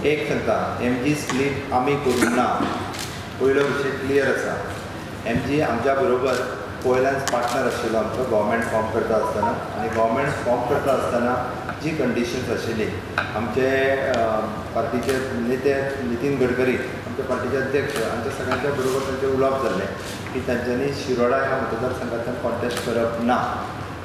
एक सांगता, MG split आमी करूंक ना. पयलो विशय क्लियर आसा. एमजी आमच्या बरोबर कोयलान्स पार्टनर आशिल्लो आमचो गव्हर्मेंट फॉर्म करता आसतना, आनी गव्हर्मेंट फॉर्म करता आसतना जी कंडिशन्स आशिल्ली, आमचे पार्टीचे नेते नितीन गडकरी, आमच्या पार्टीचे अध्यक्ष, आमच्या सगळ्यांच्या बरोबर तांचें उलोवप जाल्लें की तांच्यांनी शिरोडा ह्या मतदारसंघांतल्यान कॉन्टेस्ट करप ना.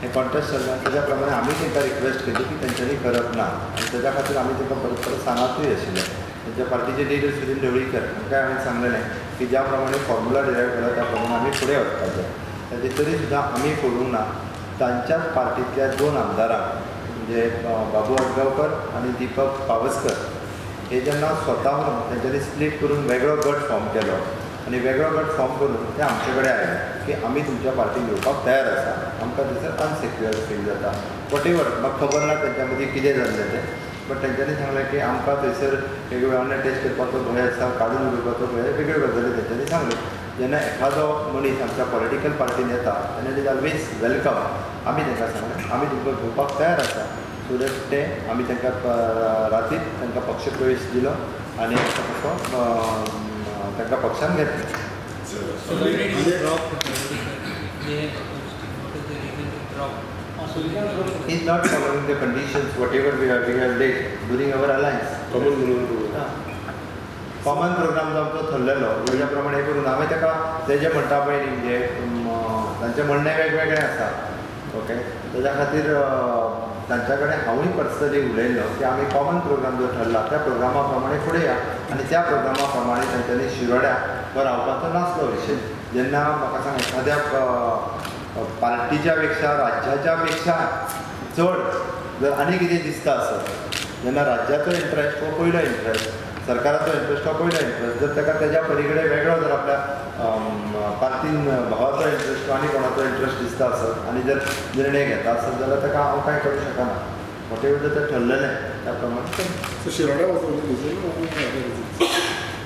हें कॉन्टेस्ट जाल्ल्यान ताज्या प्रमाणे आमी तांकां रिक्वेस्ट केली की तांच्यांनी करप ना, आनी ताज्या खातीर आमी तांकां परत परत सांगातूय आशिल्ले. तांच्या पार्टीचे लिडर सुनील ढवळीकर हांकां हांवें सांगलेलें की ज्या प्रमाणे फॉर्मुला डिरायव केला त्या प्रमाणे आमी फुडें वचपाचें. ताजे तरी सुद्दां आमी फोडूंक ना. तांच्याच पार्टींतल्या 2 आमदारांक म्हणजे बाबू आजगांवकर आनी दीपक पावसकर हे जेन्ना स्वताहून तांच्यांनी स्प्लीट करून वेगळो गट फॉर्म केलो आनी वेगळो गट फॉर्म करून ते आमचे कडेन आयले की आमी तुमच्या पार्टीन येवपाक तयार आसा, आमकां थंयसर अनसेक्युअर फील जाता, what ever. म्हाका खबर ना तांच्या मदीं कितें जाल्लें तें, बट तांच्यांनी सांगलें की आमकां थंयसर वेगवेगळ्या अटॅच करपाचो भंय आसा, काडून उडोवपाचो भंय, वेगळ्यो गजाली तांच्यांनी सांगल्यो. जेन्ना एखादो मनीस आमच्या पॉलिटिकल पार्टीन येता तेन्ना it is always welcome. आमी तांकां सांगलें आमी तुमकां घेवपाक तयार आसा, सो that ते आमी तांकां रातीक तांकां पक्षप्रवेश दिलो आनी तसो तांकां पक्षान घेतलें. He is not following the conditions whatever we have laid during our alliance. Common minimum program. Common program जो आमचो थरलेलो तेज्या प्रमाणे करून हांवें ताका तेजें म्हणटा पळय न्ही, म्हणजे तांचें म्हणणें वेगवेगळें आसा. ओके, तेज्या खातीर तांच्या कडेन हांवूय पर्सनली उलयल्लो की आमी कॉमन प्रोग्राम जो ठरला त्या प्रोग्रामा प्रमाणे फुडें या, आनी त्या प्रोग्रामा प्रमाणे तांच्यांनी शिरोड्या वा रावपाचो नासलो विशय. जेन्ना म्हाका सांग एखाद्या पार्टीच्या पेक्षा राज्याच्या पेक्षा चड जर आनी कितें दिसता आसत, जेन्ना राज्याचो इंट्रस्ट हो पयलो इंट्रस्ट, सरकाराचो इंट्रस्ट हो पयलो इंट्रस्ट, जर ताका तेज्या पलीकडे वेगळो जर आपल्या पार्टीन भावाचो इंट्रस्ट आनी कोणाचो इंट्रस्ट दिसता आसत आनी जर निर्णय घेता आसत जाल्यार ताका हांव कांय करूं शकना. What ever तें ठरलेलें त्या प्रमाणे. शिरोडा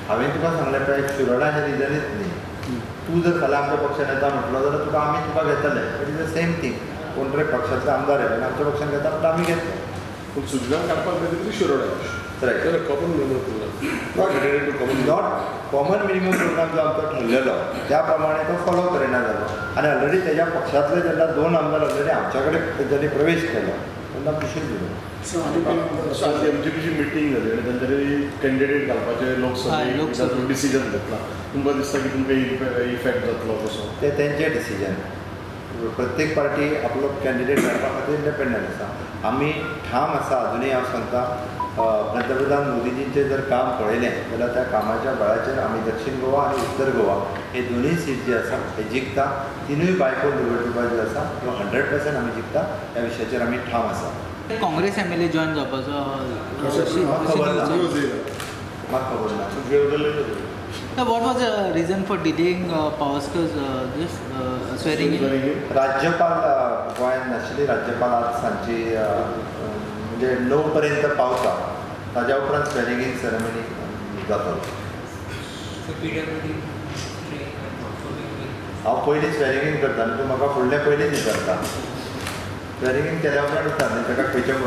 हांवें तुका सांगलें पळय, शिरोडा हें रिजनूच न्ही. तूं जर फाल्यां आमच्या पक्षान येता म्हटलो जाल्यार तुका आमी तुका घेतले. It is the same thing. कोण तरी पक्षांतले आमदार येले आनी आमच्या पक्षान घेता म्हणटा आमी घेतले. पूण सुजनान काडपाक जाय तरी Shiroda. Right, common minimum program, not common minimum program जो आमचो ठरलेलो त्या प्रमाणे तो फॉलो करिना जालो, आनी ऑलरेडी तेज्या पक्षांतले जेन्ना 2 आमदार ऑलरेडी आमच्या कडेन तेंच्यांनी प्रवेश केलो तेन्ना खुशीन दिलो. आज एमजीपीची मिटींग जाली आनी तांच्यांनी कॅन्डिडेट घालपाचे लोकसभेक डिसिजन घेतला. तुमकां दिसता की तुमकां इफेक्ट जातलो कसो? ते तेंचे डिसिजन. प्रत्येक पार्टी आपलो कॅन्डिडेट घालपा खातीर इंडिपेंडंट आसा. आमी ठाम आसा. अजुनूय हांव सांगता, पंतप्रधान मोदीजींचें जर काम पळयलें जाल्यार त्या कामाच्या बळाचेर आमी दक्षिण गोवा आनी उत्तर गोवा हे दोनूय सीट जे आसा हे जिखता. तिनूय बायपोल निवडणुका ज्यो आसा त्यो 100% आमी जिखता. ह्या विशयाचेर आमी ठाम आसा. काँग्रेस एमएलए जॉईन जावपाचो खबर ना, म्हाका खबर ना. What was the reason for delaying Pavaskar's this swearing in? राज्यपाल गोंयांत नाशिल्ली. राज्यपाल आज सांजची म्हणजे 9 पर्यंत पावता, ताज्या उपरांत स्वेरिंग इन सेरेमनी जातलो. हांव पयलीं स्वेरिंग इन करता आनी तूं म्हाका फुडलें पयलींच विचारता. स्वेरिंग इन केल्या उपरांत विचार न्ही ताका खंयचें.